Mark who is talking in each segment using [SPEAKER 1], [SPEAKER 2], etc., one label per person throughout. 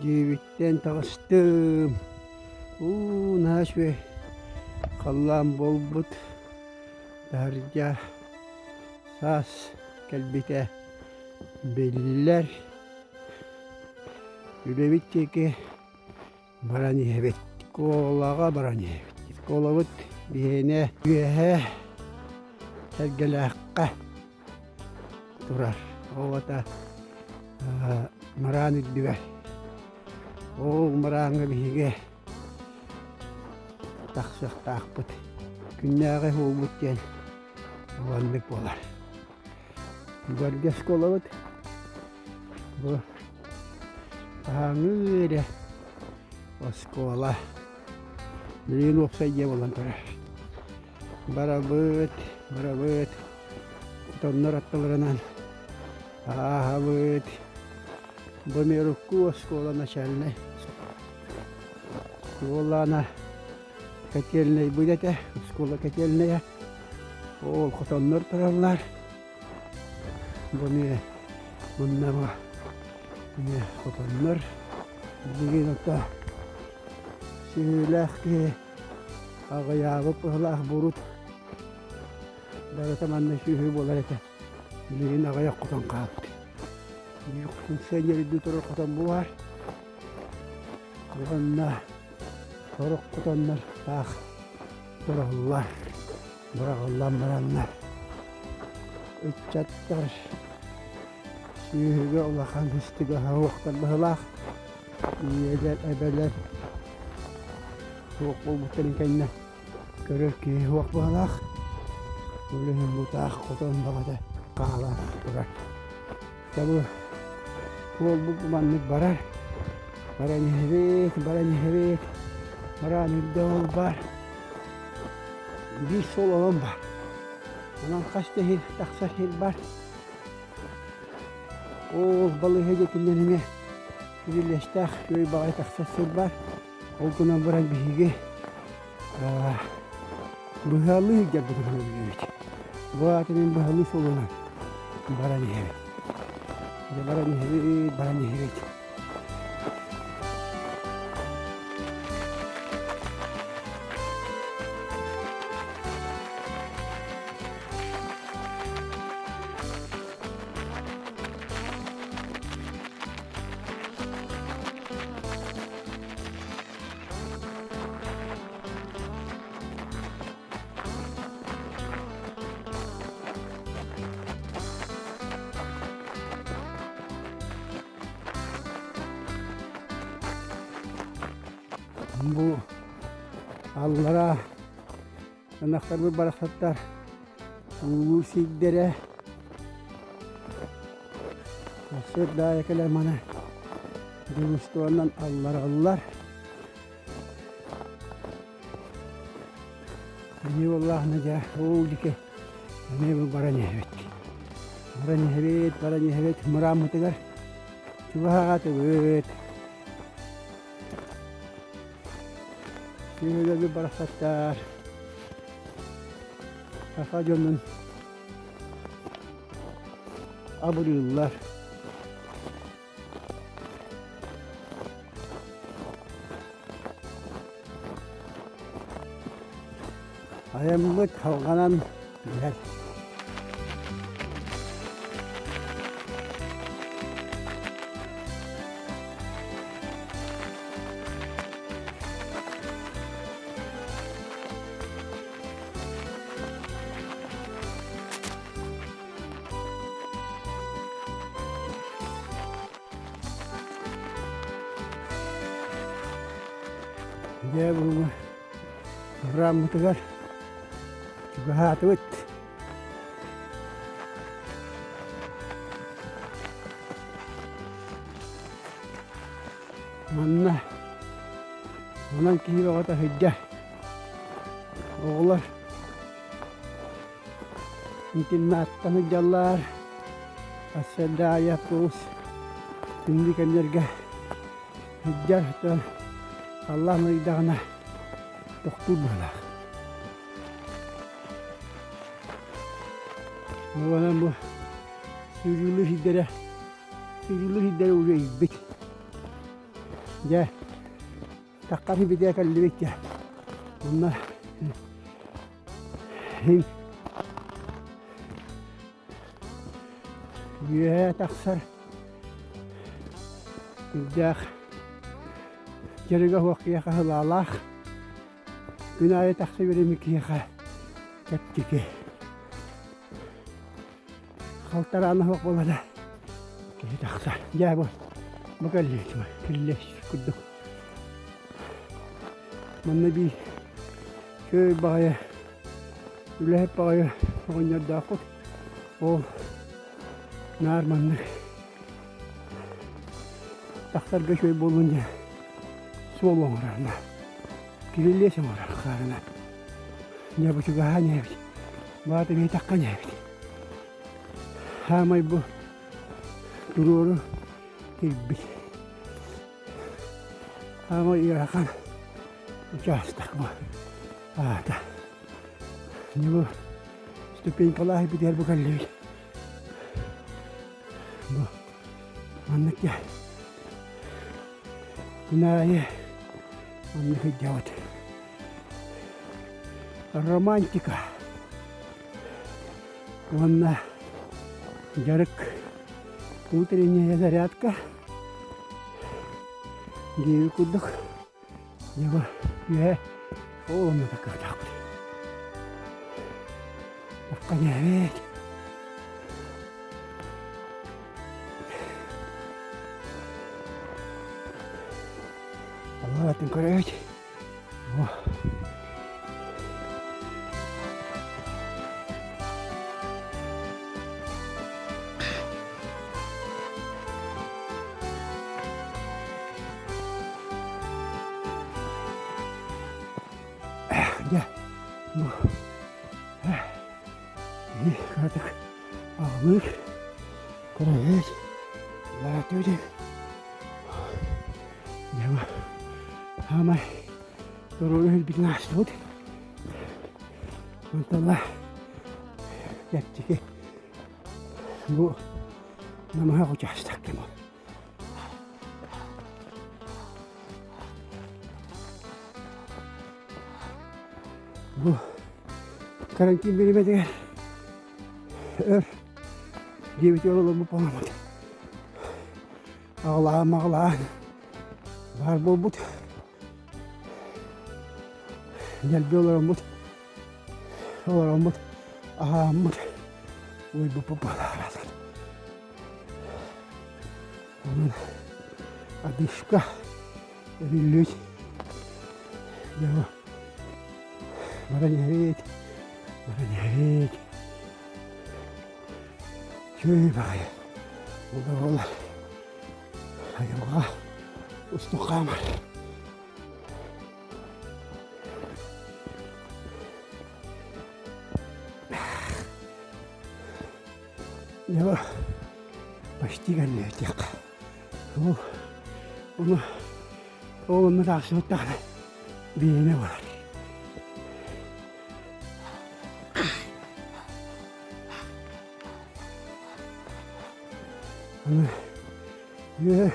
[SPEAKER 1] Дьиэбиттэн таҕыстым. Уу, наһаа үчүгэй халлаан буолбут. Таһырдьа саас кэлбитэ биллэр. Үлэбит диэки баран иһэбит. Школаҕа баран иһэбит. Школабыт биһиэнэ үөһээ Сэргэлээххэ турар. Ол аата мыраан үрдүгэр. Ол мырааҥҥа биһиги тахсыахтаахпыт. Күннээҕи уолбут диэн маннык буолар. Гвардия школабыт бу хаһааҥҥы эрэ оскуола билигин уопсай дьиэ буолан турар. Барабыт, барабыт, хотоннор аттыларынан ааһабыт. Бу Мерукку оскуола начальнай Уоллаана котельнайбыт этэ, оскуола котельнайа. Ол хотоннор тураллар. Бу эмиэ манна бу эмиэ хотоннор. Билигин ото сүөһүлээх киһи аҕыйаабыт быһылаах бурут барыта манна сүөһү буолар этэ. Билигин аҕыйах хотон хаалбыт. Биир функционер үрдүү турар хотон бу баар. Уонна сорох хотоннор таах тураллар, быраҕыллан бараннар. Ыччаттар сүөһүгэ улахан ыстыгаһа суохтар быһыылаах. Ийэлэр, эбэлэр суох буолбуттарын кэннэ көрөр киһи суох быһыылаах. Ол иһин бу таах хотон баҕата хаалан турар. Дьэ бу уолбут маннык барар. Баран иһэбит, баран иһэбит. Баран үрдэ ол бар. Биир суол олон бар. Онон хас да сир тахсар сир бар. Ол балыыһа дьиэтинэн эмиэ кирилиэстээх үөй баҕайы тахсар сир бар. Ол гынан баран биһиги быһалыы сылдьарбытын өйдүүбүт. Бу аата мин быһалыы суолунан баран иһэбин. Дьэ баран иһэбит, баран иһэбит. Бу аллараа ынахтарбыт барахсаттар уулуур сирдэрэ сырдаайа кэлэр маны дьулустуонан аллараллар. Биһиги буоллаҕына дьэ ол диэки эмиэ бу баран иһэбит. Баран иһэбит, баран иһэбит мырааммытыгар чугаһаатыбыт. Сүөһүлэрбит барахсаттар саха дьонун абырыыллар. Айаммыт халҕанан иһэр. Дьэ бу Бырааммытыгар чугаһаатыбыт. Манна онон киһи бөҕөтө сылдьар. Оҕолор Интернаттан сылдьаллар. Сарсыарда автобус күндү кэмнэргэ сылдьар. Оттон халлаан ыйдаҕына тохтуур быһыылаах. Онон бу сүүрүүлүү сирдэрэ, сүүрүүлүү сирдэрэ уже ыйбыт. Дьэ, таххары бидэ кэллибит дьэ. Онно үөһэ тахсар үрдээх дьарыга суох киһиэхэ сылаалаах күн аайы тахса биэрэммит киһиэхэ чэпчэки халтараана суох буолара киһи тахсар дьэ бу бу кэллиэч киллиэч курдук манна биир үчүгэй баҕайы үлэһит баҕайы оҕонньордоохпут ол наар маннык тахсарга үчүгэй буоллун диэн суол оҥорор кирилиэс оҥорор хаарынан дьэ бу чугаһаан иһэбит баата биэтэххэ иһэбит хаамай бу туруору киирбит хаамай ыарахан учаастак бу аата бу ступенькалаах битэр бу кэллибит бу маннык дьэ күн аайы маннык сылдьабыт романтика уонна дьарык утренняя зарядка диэбит курдук дьэ бу үөһэ ол онно таккахтаахпыт такканьэбит Алларатын көрөбүт. Дьэ, бу кыратык аҕалыыр көрөбүт. Лаатыыр. Дьэ, саамай туруору өлбүтүн аастыбыт. Онтон чэпчэки бу намыһах учаастак кэм ол. Бу карантин бириэмэтигэр өр диэбит олорбут буоламмыт. Аҕылаан-маҕылаан баар буолбут. Ньэлби олороммут, олороммут, аһааммыт, уйбуппут буолаахтаах. Онон одышка эбиллибит. Дьэ баран иһэбит, баран иһэбит. Үчүгэй баҕайы буолар айылҕа устун хаамар. Дьэ почти кэллибит Ол ону ол онно тахсыбыт даҕаны биэримэ буолар. Аны үө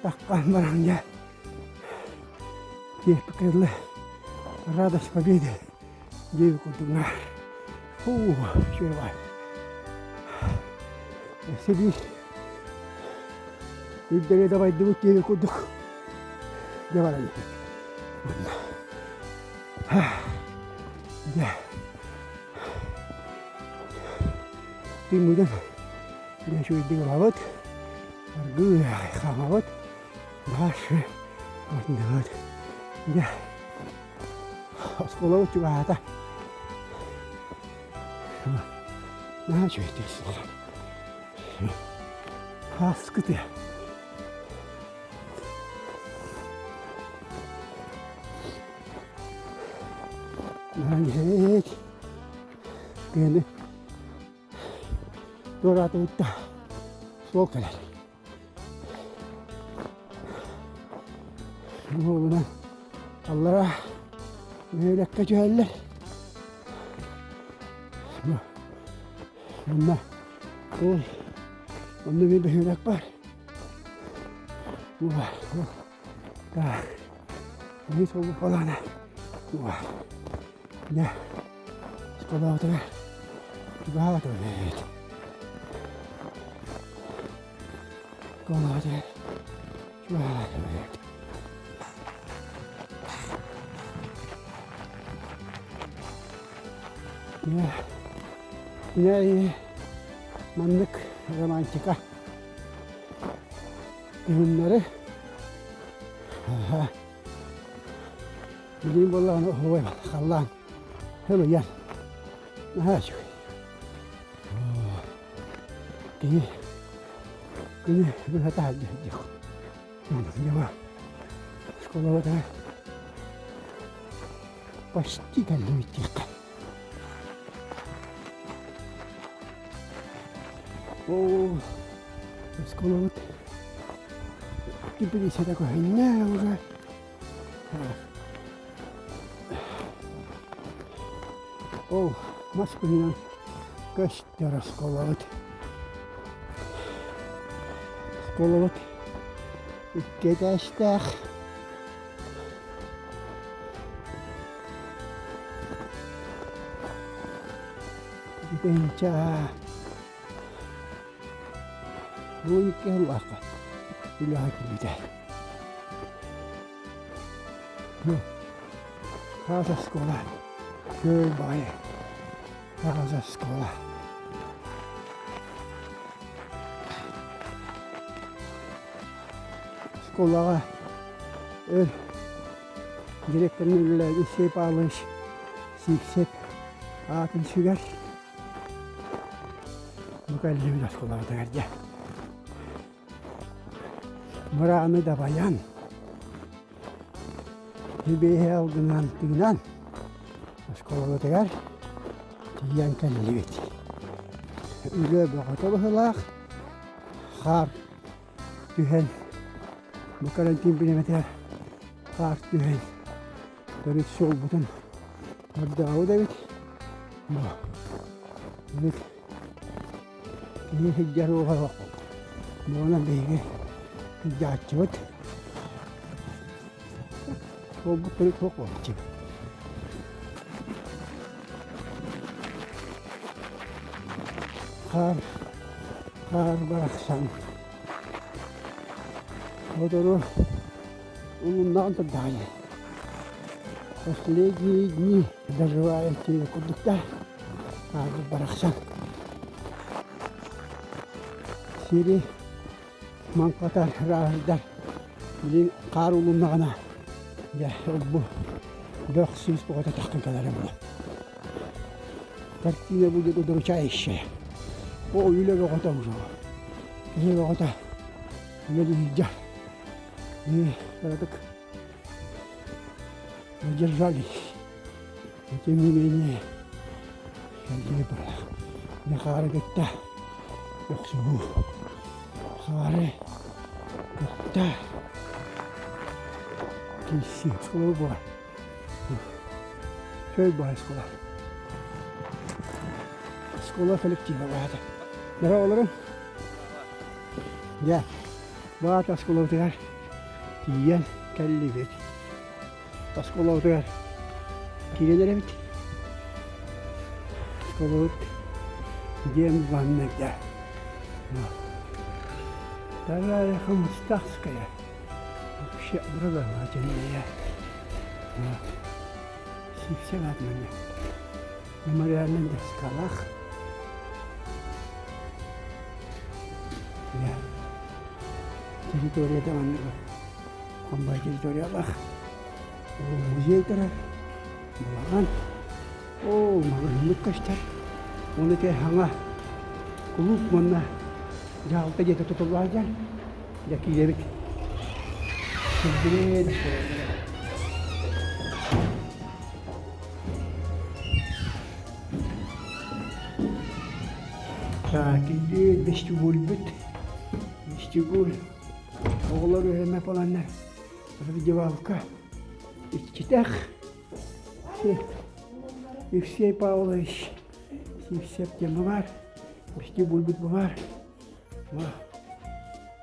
[SPEAKER 1] таххан баран дьэ киэппиккэ радость победы диэбит курдук наар фу үчүгэй Өссө биир үрдэри дабайдыбыт диэбит курдук дьэ баран иһэбит. Манна дьэ Түҥҥүтүн дьэ үчүгэйдик ылабыт, аргыый аҕай хаамабыт, дальше отныгыт. Дьэ оскуолабыт чугаһаата. Наһаа үчүгэйдик суох. Ааскыт Наһаа Киһини туораатыбыт да суол кэлэр. Уолунан аллара бөһүөлэккэ түһэллэр. Манна ол онно биир бөһүөлэк бар. Бу бар. Так, биир суолбут буоллаҕына дьэ оскуолабытыгар чугаһаатыбыт. Оскуолабытыгар чугаһаатыбыт. Дьэ, дьэ маннык романтика Күһүннэри билигин буоллаҕына оһуобай халлаан сылыйан наһаа үчүгэй. Киһи күнү быһа таһырдьа сылдьыах. Дьомо школабытыгар почти кэллибит диэххэ. Оо, оскуолабыт теплицата көһүннэ уже. Ол мас быһыынан көстөр оскуолабыт. Оскуолабыт икки этээстээх. Итинчэ бу икки сыллаахха үлэҕэ киирбитэ. Хаас оскуола, күөл баҕайы хаас оскуола. Оскуолаҕа өр директорынан үлэлээбит Алексей Павлович Сивцев аатын сүгэр. Бу кэллибит оскуолабытыгар дьэ. Мырааны дабайан, сибиэһэй алгынан тыынан оскуолабытыгар тиийэн кэллибит. Үлэ бөҕөтө быһыылаах, хаар түһэн, бу карантин бириэмэтигэр хаар түһэн төрүт суолбутун көрдөҕөбүт эбит. Бу киһи сылдьар уоҕа суох. Буонан биһиги сылдьааччыбыт. Суолбут төрүт суох буолчу. Хаар, хаар барахсан. Сотору Улуннаҕын турдаҕа дии. Последние дни доживает диэн курдук да хаалбыт барахсан. Сири маҥхатар, ырааһырдар билигин хаар улуннаҕына дьэ ол-бу бөх сыыс бөҕөтө таххан кэлэрэ буолуо. Картина будет удручающая. О, үлэ бөҕөтө уже. Киһи бөҕөтө үлэлиир И кыратык задержались. Но тем не менее, кэллиги бырах. Хаары кытта охсуһуу. Хаары кытта киирсии. Оскуола буолар. Чөл баай оскуола. Оскуола коллектива баата. Дара олорун. Дьэ, баат оскуолабытыгар тиийэн кэллибит. Оскуолабытыгар киирэн эрэбит. Оскуолабыт диэн ваннайда. Вторая Хомустахская. Вообще образовательная. Сипсен атынан мемориальный доскалах. Территорията маннык Комбай территориялаах музей турар балаҕан оо маҕаһыыммыт көстөр уонна ити саҥа кулууп уонна дьаһалта дьиэтэ тутулла сылдьар дьэ киирэбит Сирдириэт Киирдибит вестибюльбүт. Вестибюль. Оҕолор үөрэммэт буоланнар раздевалка иччитэх. Евсей Павлович Сивцев диэн бу баар. Вестибюльбүт бу баар.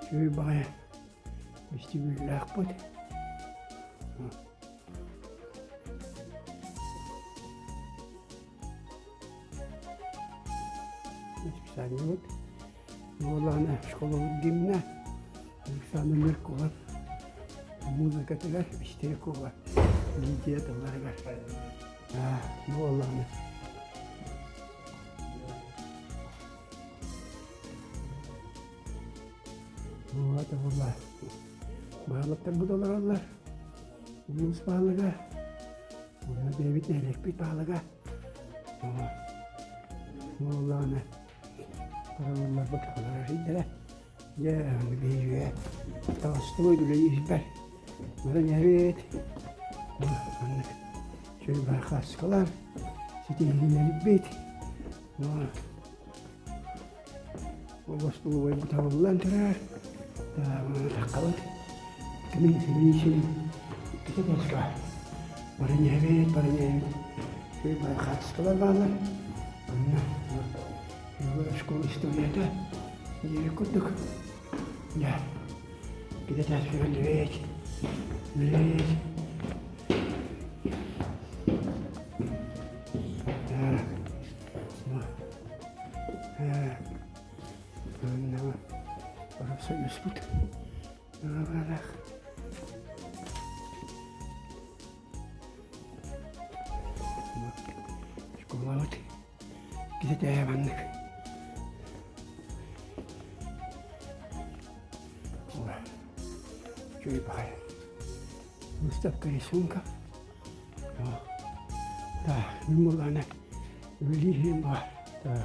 [SPEAKER 1] Үчүгэй баҕайы вестибюллаахпыт. Расписаниебыт. Буоллаҕына школабыт гимнэ Александр Меркулов музыкатыгар Пестрякова Лидия тылларыгар буоллаҕына Буолата буолла баһылыктарбыт олороллор улуус баһылыга уонна бэйэбит нэһилиэкпит баһылыга буоллаҕына Паралларбыт олорор сирдэрэ. Дьэ, биһиги таҕыстыбыт үлэлиирбэр. Баран иһэбит. Маннык чөл бархааскалар ситиһиилэрбит. Остолобуойбут табыллан турар. Таххабыт. Кимин сибиисин иккитэ таска. Баран иһэбит, баран иһэбит. Чөл бархааскалар бааллар. Онно школа историята диэри курдук дьэ где-то үлэлиэт үлэлиэт профсоюзпут Школабыт кисэтээ маннык. Үчүгэй баҕайы. Выставка рисунка. Так, мин буоллаҕына үлэлиир баар. Так,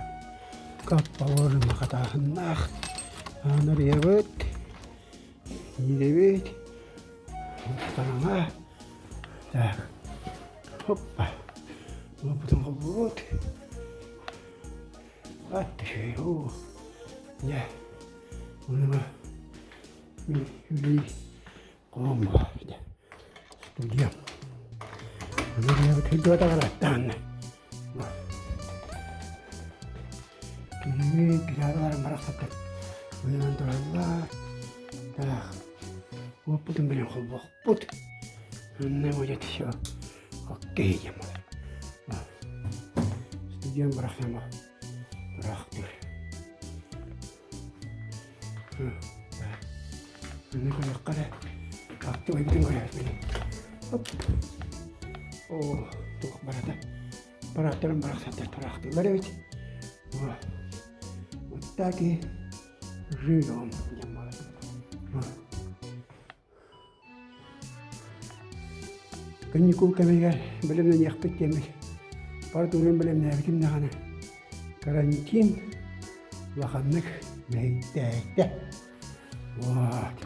[SPEAKER 1] как положено хатааһыннаах. Аанарыйабыт. Киирэбит. Хараҥа. Так. Хоппа. Лопутун холбуут. Аттыы. Дьэ. Онуга мин үлэлии холом баар. Студия. Ону тылдыбатаҕар Киһи гитараларын барахсаттар ойонон тураллар. Так, уоппутун билэн холбуохпут. Онно будет все окей диэн буолар. Студент барахсан бырахтыр. Аны көрүөххэ эрэ актыбайбытын көрөөрбүн. Оп. Оо, туох барата. Барааттарым барахсаттар тураахтыыллар эбит. Вот так и живем диэн буолар. Каникул кэмигэр бэлэмнэниэхпит диэммит партуурун бэлэмнээбитим даҕаны карантин улаханнык мэһэйдээтэ. Вот.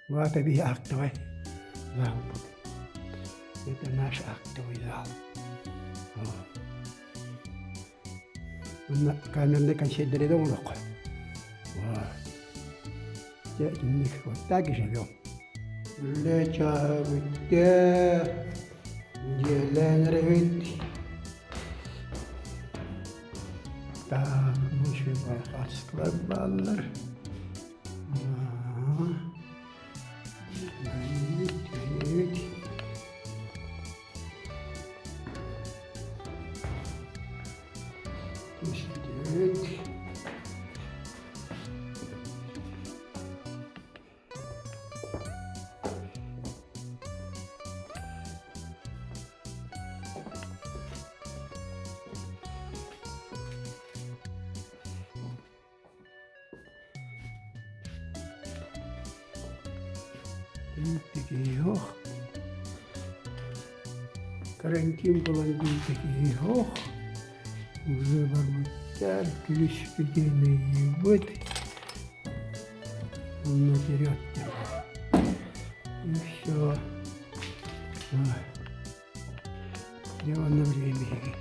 [SPEAKER 1] Вот эбии актовай залбыт. Это наш актовый зал. Манна камернай консервдэрэ да оҥоруохха. Дьэ итинник вот так и живем. Үлэ чааһа бүттэ. Дьиэлээн эрэбит. Так, бу үчүгэй хаачыстыбалар бааллар. Үт, үт. Биирдэ Карантин буолан биирдэ киһи суох. Уже барбыттар, күлүспүтүн ыйыыбыт. Онно вперед И все. Дьэ онно билигин биһиги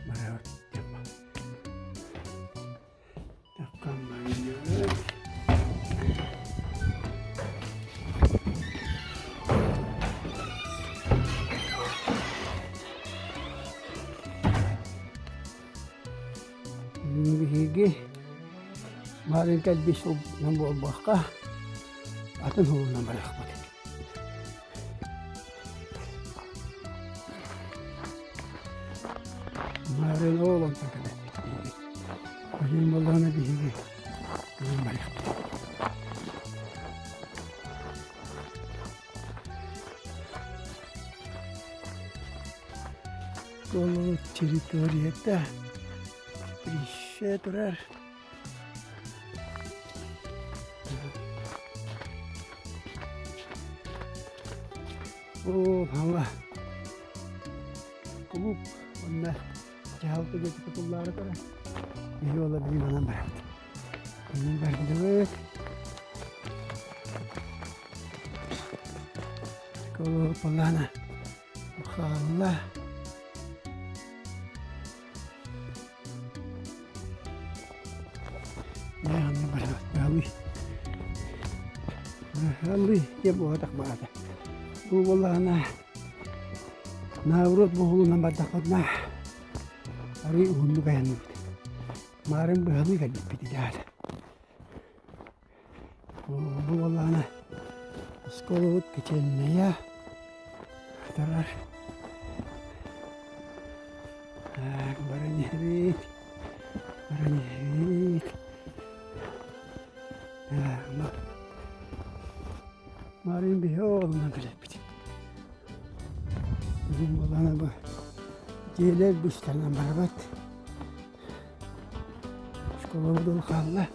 [SPEAKER 1] барабыт Биһиги маленькай бис буолбакка атын суолунан барыахпыт. Маарыын ол онтон кэлэппит биһиги. Ойуун буоллаҕына биһиги бүгүн барыахпыт. Колу территорията Прище турар. Оо, хаҥа кулууп уонна дьаһалта диэки тутуллаары турар. Биһи уола биһи манан барабыт. Манан бардыбыт. Кулууп балаана хаалла. Аллыы диэн буолбатах баҕата. Бу буоллаҕына наоборот буолуунан бардахпытына арыый уһуннук айанныыбыт. Маарын быһалыы кэлбиппит идеал. Бу буоллаҕына оскуолабыт кичэллэйэ турар. Так, баран иһэбит, баран иһэбит. Так, Марын биһи оҕолунан кэлэппит. Бүгүн буоллаҕына бу дьиэлэр быстарынан барабат. Школабыт ол хаалла.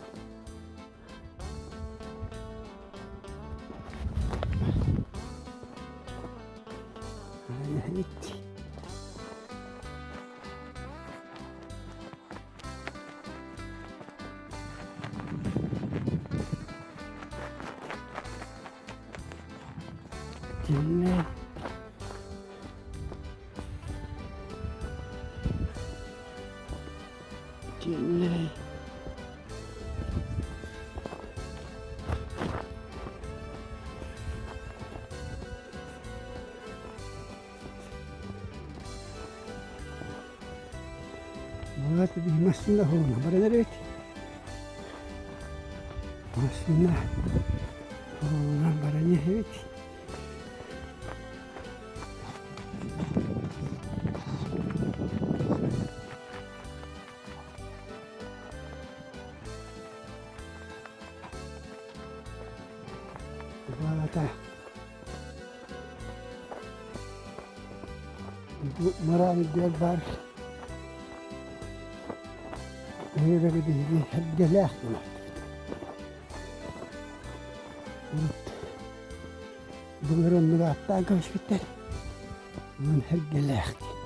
[SPEAKER 1] Кэллэ. Кэллэ. Мала биһи массыына хоһуна баран эрэбит. Массыына хоһуна баран иһэбит. Баата бу мыраан үрдүгэр баар өһүөрэги биһиги эргэлээх диэн ааттыыбыт. Урут былыр оннук ааттаан кэбиспиттэр. Онон эргэлээх диэн.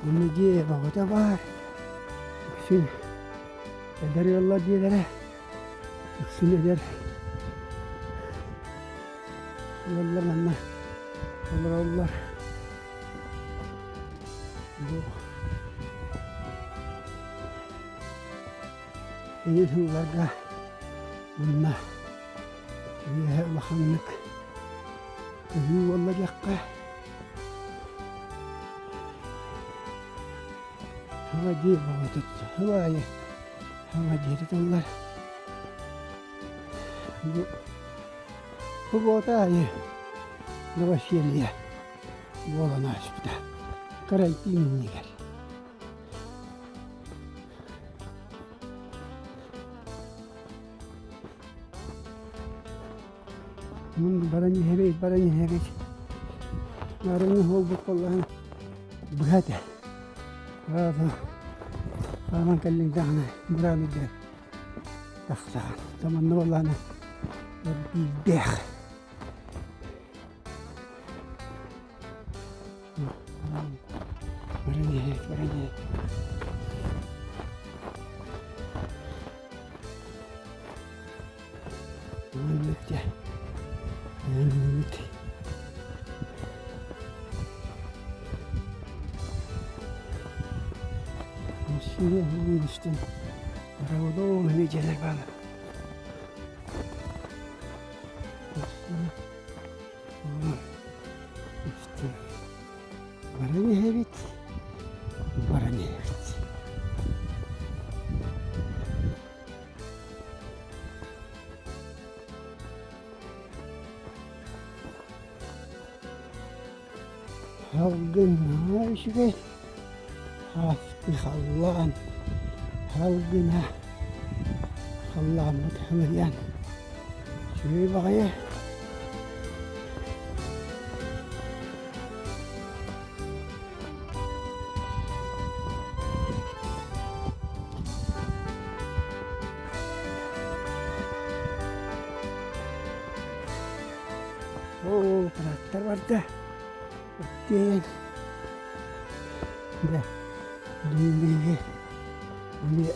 [SPEAKER 1] Онно дьиэ бөҕөтө баар. Үксүн эдэр ыаллар дьиэлэрэ, үксүн эдэр ыаллар манна олороллор. Бу эҥин сылларга манна үөһэ улаханнык көһүү буолла диэххэ. Саҥа дьиэ бөҕөтө сыл аайы саҥа дьиэ тутуллар. Бу субуота аайы новоселье буолан ааспыта. Карантин иннигэр. Баран иһэбит, баран иһэбит. Нарыҥы буолбут буоллаҕына быһа этэ. Хааман кэллиҥ даҕаны быраан үрдүгэр тахсаҕын. Манна буоллаҕына биирдээх. Баран иһэбит, баран иһэбит. Маннык дьэ маннык Массыына барабыт эмиэ дьиэлэр бааллар. Массыына баран иһэбит, баран иһэбит. Салгын наһаа үчүгэй, ааспы халлаан салгына халлааммыт халыйан үчүгэй баҕайы. Оо, трактор барда. Диэн дэ диэн эмиэ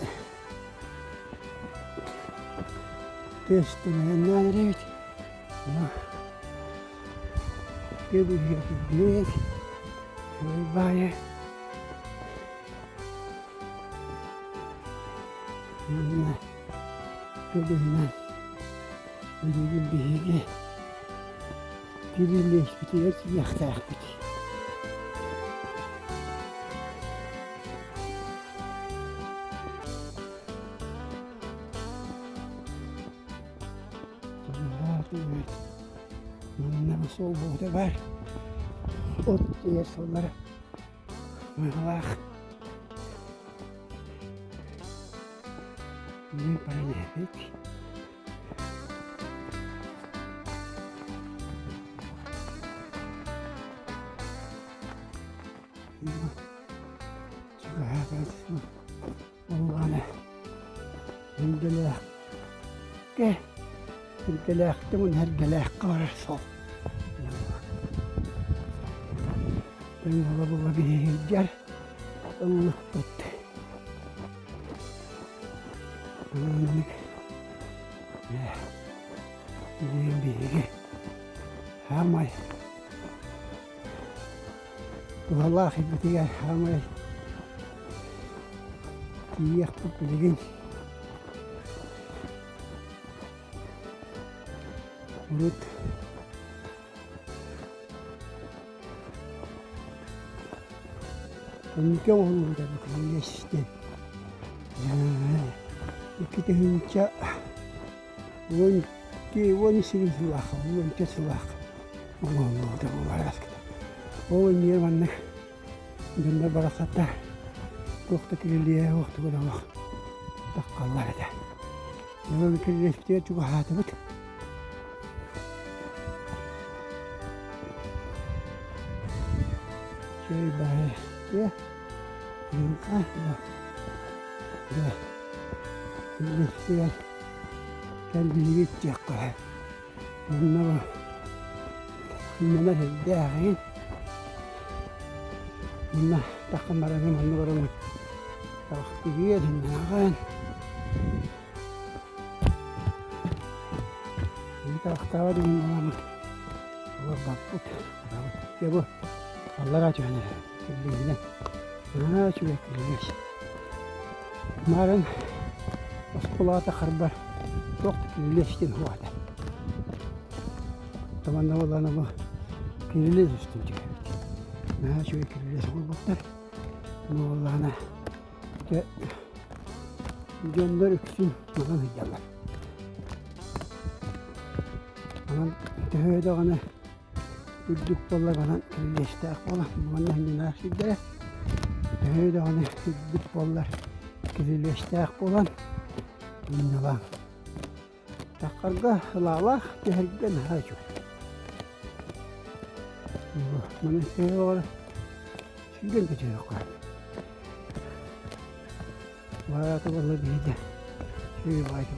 [SPEAKER 1] тестэнэн эрэбит. Кэбиһиэхпит баайа уонна кэбиһинэн билигин биһиги Кириллиэспитигэр тиийиэхтээхпит. Манна суол буота бар. От тиийэр суоллара мыһалаах. Мин баран иһэбит. Эргэлээхкэ Эргэлээхтэн уонна Эргэлээххэ барар суол. Була-була биһиги ыллыкпыт. Маннык диэн биһиги саамай туһалаах ирбитигэр саамай тиийиэхпит билигин урут Инники оҥоһуллубута бу кирилиэстэн 2012 13 сыллаахха, 14 сыллаахха оҥоһуллубута буолар аскыта. Ол иннигэр маннык дьоннор барахсаттар туох да кирилиэһэ суох тугу да олох таххаллар этэ. Дьэ кирилиэспитигэр чугаһаатыбыт. Чэй баайа кэлбиһигит диэххэ манна манна сирдээҕин манна таххан бараҥҥын манна бараҥҥын таҕыстыгыан иннинэҕин Таахтаабат иһин буоламмыт олорбоппут. Дьэ бу аллараа түһэн эрэр киллиҥинэн. Наһаа үчүгэй киллиҥэс. Марын оскуолаҕа харбар туох да кирилиэс диэн суох этэ. Манна буоллаҕына бу кирилиэс үстүн түһэбит. Наһаа үчүгэй кирилиэс оҥорбуттар. Бу буоллаҕына дьэ дьоннор үксүн манан сылдьаллар. Онон төһө даҕаны үрдүк буоллар манан кирилиэстээх буолан манна сынньанар сирдэрэ төһө даҕаны үрдүк буоллар кирилиэстээх буолан мунньалаан таххарга ылаалаах түһэргэ наһаа үчүгэй. Маны төһө сүүрэн көтүөххэ. Баата буолла биһиги үчүгэй баайда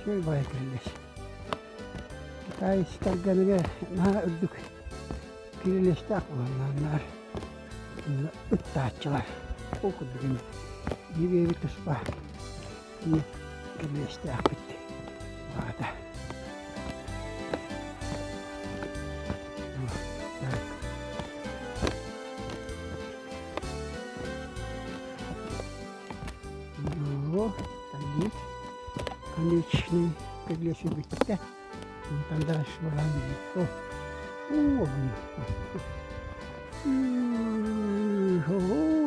[SPEAKER 1] Үчүгэй баайы кирилиэс. Китайскайга наһаа үрдүк кирилиэстээх буоланнар ыттааччылар. Ол курдук ини биир туспа кирилиэстээхпит баата. Конечный кирилиэс бүттэ. Онтон дальше баран о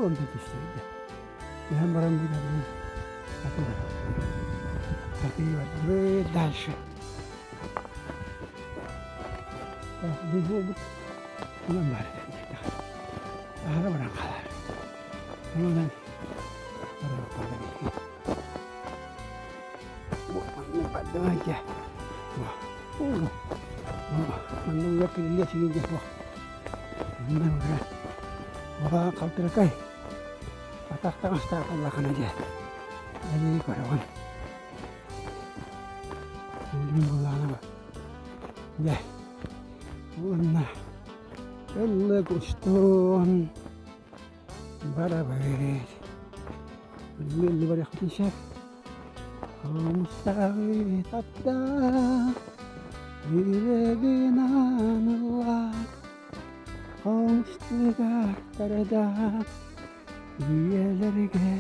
[SPEAKER 1] онтон түстэ Түһэн баран билэбин атыы дальше. Буолбут онон баар аһара баран хаалар. Онон баран Манна кириллэ сигин Манна халтыракай Атах таҥастаах буоллаххына дьэ, эрэйи көрөҕүн. Билигин буоллаҕына бу дьэ уонна ыллык устун барабыт. Ыллыы барыахпытын сөп. Хомустааҕы таптаа, Yüreğin anılar, Хомустугар тардар, Үйэлэргэ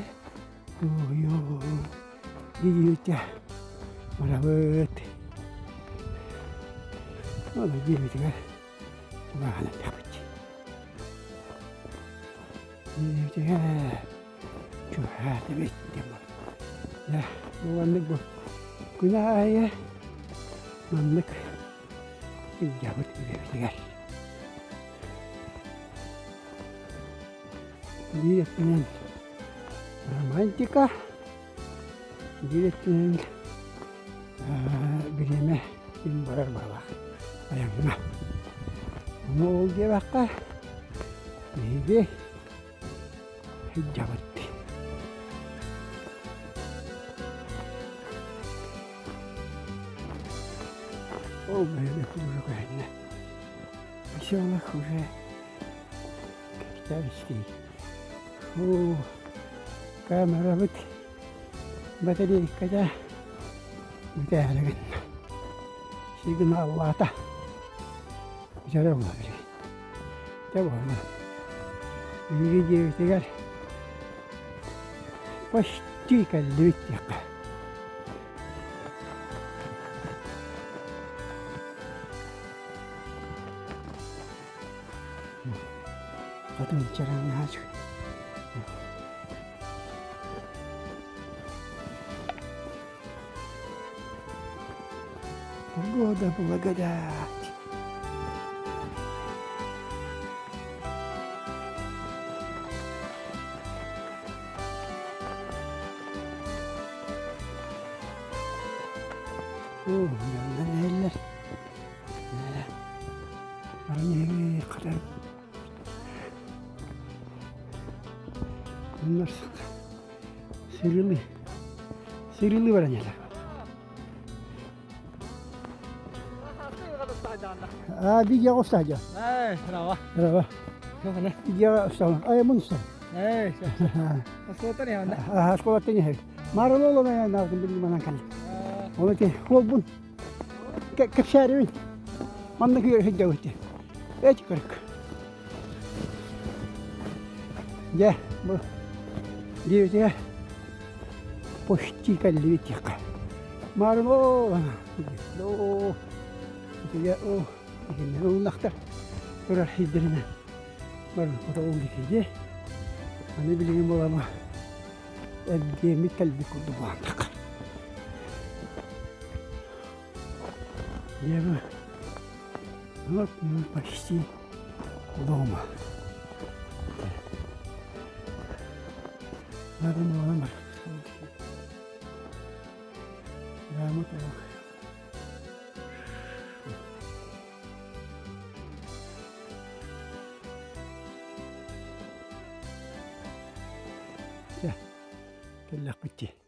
[SPEAKER 1] туойуо диэбитэ барабыт. Ону диэбитигэр чугаһаан эрдэхпит. Диэбитигэр чугаһаатыбыт диэн Дьэ, бу маннык бу күн аайы маннык илдьэбит үлэбитигэр. Биир өттүнэн романтика, биир өттүнэн бириэмэ ким барар баҕалаах айаҥҥа. Ону ол диэбэххэ биһиги сылдьабыт. Ол бэйэбит уже көһүннэ. Поселок уже Октябрьский. Оо, камерабыт батарейката бүтээри гынна. Сигналлаата. Бүтэрэ буолла билигин. Дьэ буолла. Биһиги дьиэбитигэр почти кэллибит диэххэ. Хатын чараҥнаһа Погода благодать. Оо, дьоннор Bunlar sıyrılı. Sıyrılı var anneler. А, видео ұстады.
[SPEAKER 2] Эй, bravo.
[SPEAKER 1] Bravo. Видео ұстады. Ай, мұны ұстады.
[SPEAKER 2] Эй, осколоттан иһэн.
[SPEAKER 1] Осколоттан иһэр. Марылы оломайан алдым билим анан кэлли. Ол эти холбун кэпсээрибин манна күйөр сылдьабыт эти көрүк. Дьэ, бу диэбитигэр почти кэллибит диэххэ. Марын оо, итигэ оо, итиннэ ыллахтар турар сирдэринэн бары хотоҕун диэки Аны билигин буолама эргиэммит кэлбит курдук буоландах. Дьэ вот мы почти дома. Надо было Прямо так. Чэ, кэллэхпит дии.